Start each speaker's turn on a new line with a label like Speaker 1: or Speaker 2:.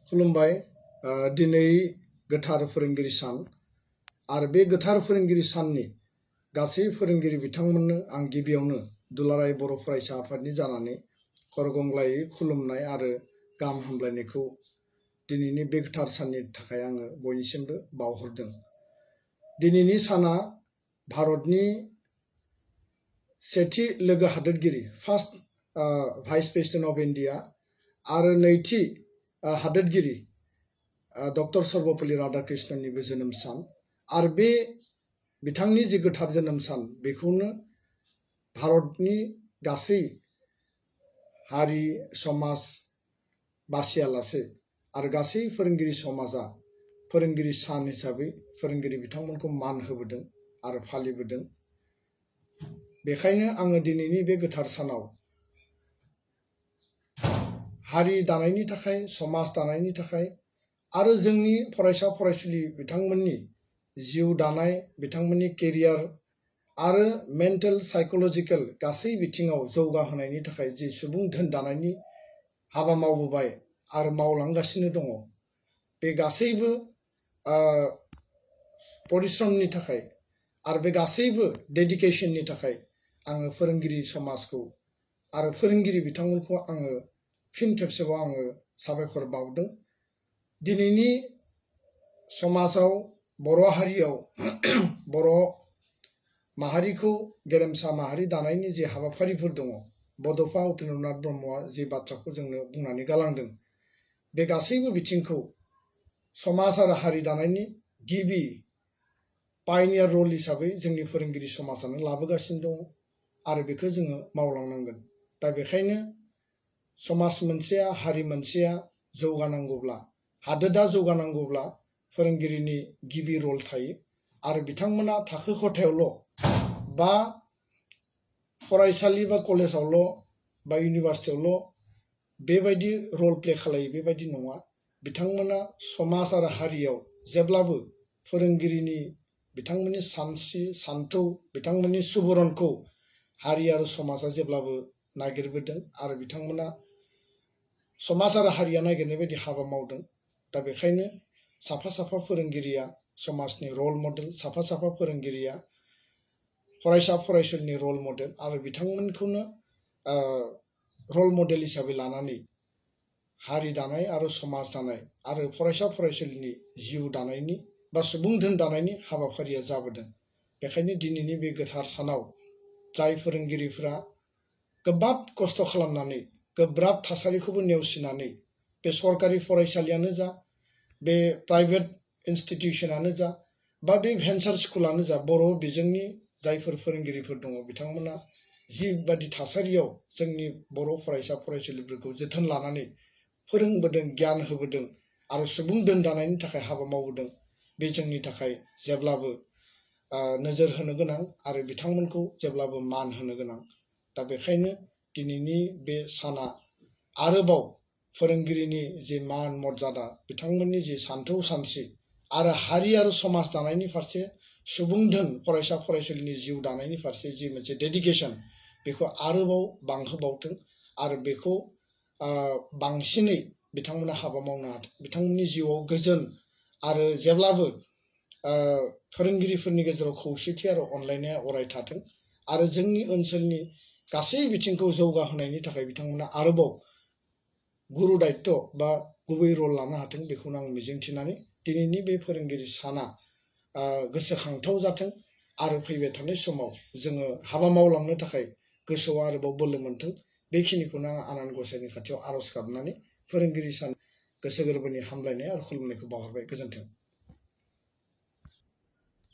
Speaker 1: खुलुमबाय। दिनै गोथार फोरोंगिरि सान आरो बे गोथार फोरोंगिरि साननि गासै फोरोंगिरि बिथांमोननो आं गिबियावनो दुलाराय बर' फरायसा आफादनि जानानै खरगंग्लायै खुलुमनाय आरो गाहाम हामलायनायखौ दिनैनि बे गोथार साननि थाखाय आङो बयनिसिमबो बावहरदों। दिनैनि साना भारतनि सेथि लोगो हादोरगिरि first vice president of India आरो नैथि हादोरगिरि डक्टर सर्वपल्ली राधाकृष्णननिबो जोनोम सान आरो बे बिथांनि जे गोथार जोनोम सान बेखौनो भारतनि गासै हारि समाज बासियालासे आरो गासै फोरोंगिरि समाजा फोरोंगिरि सान हिसाबै फोरोंगिरि बिथांमोनखौ मान होबोदों आरो फालिबोदों। बेखायनो आङो दिनैनि बे गोथार सानाव हारि दानायनि थाखाय समाज दानायनि थाखाय आरो जोंनि फरायसा फरायसुलि बिथांमोननि जिउ दानाय बिथांमोननि केरियार आरो मेन्टेल साइकोलजिकेल गासै बिथिङाव जौगाहोनायनि थाखाय जि सुबुं धोन दानायनि हाबा मावबोबाय आरो मावलांगासिनो दङ बे गासैबो परिश्रमनि थाखाय आरो बे गासैबो डेडिकेशननि थाखाय आङो फोरोंगिरि समाजखौ आरो फोरोंगिरि बिथांमोनखौ आङो फिन खेबसेबाव आङो साबायखर बावदों। दिनैनि समाजाव बर' हारियाव बर' माहारिखौ गेरेमसा माहारि दानायनि जे हाबाफारिफोर दङ बड'फा उपेन्द्रनाथ ब्रह्मआ जे बाथ्राखौ जोंनो बुंनानै गालांदों बे गासैबो बिथिंखौ समाज आरो हारि दानायनि गिबि पायनियार रल हिसाबै जोंनि फोरोंगिरि समाजानो लाबोगासिनो दङ आरो बेखौ जोङो मावलांनांगोन। दा बेखायनो समाज मोनसेया हारि मोनसेया जौगानांगौब्ला हादोरा जौगानांगौब्ला फोरोंगिरिनि गिबि रल थायो आरो बिथांमोना थाखो खथायावल' बा फरायसालि बा कलेजावल' बा इउनिभार्सिटियावल' बेबायदि रल प्ले खालायो बेबायदि नङा। बिथांमोना समाज आरो हारियाव जेब्लाबो फोरोंगिरिनि बिथांमोननि सानस्रि सान्थौ बिथांमोननि सुबुरनखौ हारि आरो समाजा जेब्लाबो नागिरबोदों आरो बिथांमोना समाज आरो हारिया नागिरनाय बायदि हाबा मावदों। दा बेखायनो साफा साफा फोरोंगिरिया समाजनि रल मडेल, साफा साफा फोरोंगिरिया फरायसा फरायसुलिनि रल मडेल आरो बिथांमोनखौनो रल मडेल हिसाबै लानानै हारि दानाय आरो समाज दानाय आरो फरायसा फरायसुलिनि जिउ दानायनि बा सुबुं धोन दानायनि हाबाफारिया जाबोदों। बेखायनो दिनैनि बे गोथार सानाव जाय फोरोंगिरिफोरा गोब्राब खस्थ' खालामनानै गोब्राब थासारिखौबो नेवसिनानै बे सरकारि फरायसालियानो जा बे प्राइभेट इन्स्टिटिउसनानो जा बा बे भेन्सार स्कुलानो जा बर' बिजोंनि जायफोर फोरोंगिरिफोर दङ बिथांमोना जिबादि थासारियाव जोंनि बर' फरायसा फरायसुलिफोरखौ जोथोन लानानै फोरोंबोदों गियान होबोदों आरो सुबुं धोन दानायनि थाखाय हाबा मावबोदों बे जोंनि थाखाय जेब्लाबो नोजोर होनो गोनां आरो बिथांमोनखौ जेब्लाबो मान होनो गोनां। दा बेखायनो दिनैनि बे साना आरोबाव फोरोंगिरिनि जि मान मर्यादा बिथांमोननि जि सान्थौ सानस्रि आरो हारि आरो समाज दानायनि फारसे सुबुं धोन फरायसा फरायसुलिनि जिउ दानायनि फारसे जि मोनसे डेडिकेशन बेखौ आरोबाव बांहोबावथों आरो बेखौ बांसिनै बिथांमोना हाबा मावनो हाथों। बिथांमोननि जिउआव गोजोन आरो जेब्लाबो फोरोंगिरिफोरनि गेजेराव खौसेथि आरो अनलायनाया अराय थाथों आरो जोंनि ओनसोलनि गासै बिथिंखौ जौगाहोनायनि थाखाय बिथांमोना आरोबाव गुरु दायित्व बा गुबै रल लानो हाथों बेखौनो आं मिजिंथिनानै दिनैनि बे फोरोंगिरि साना गोसोखांथाव जाथों आरो फैबाय थानाय समाव जोङो हाबा मावलांनो थाखाय गोसोआव आरोबाव बोलो मोनथों बेखिनिखौनो आं आनान गसाइनि खाथियाव आर'ज गाबनानै फोरोंगिरि सान गोसो गोरबोनि हामलायनाय आरो खुलुमनायखौ बावहरबाय। गोजोन्थों।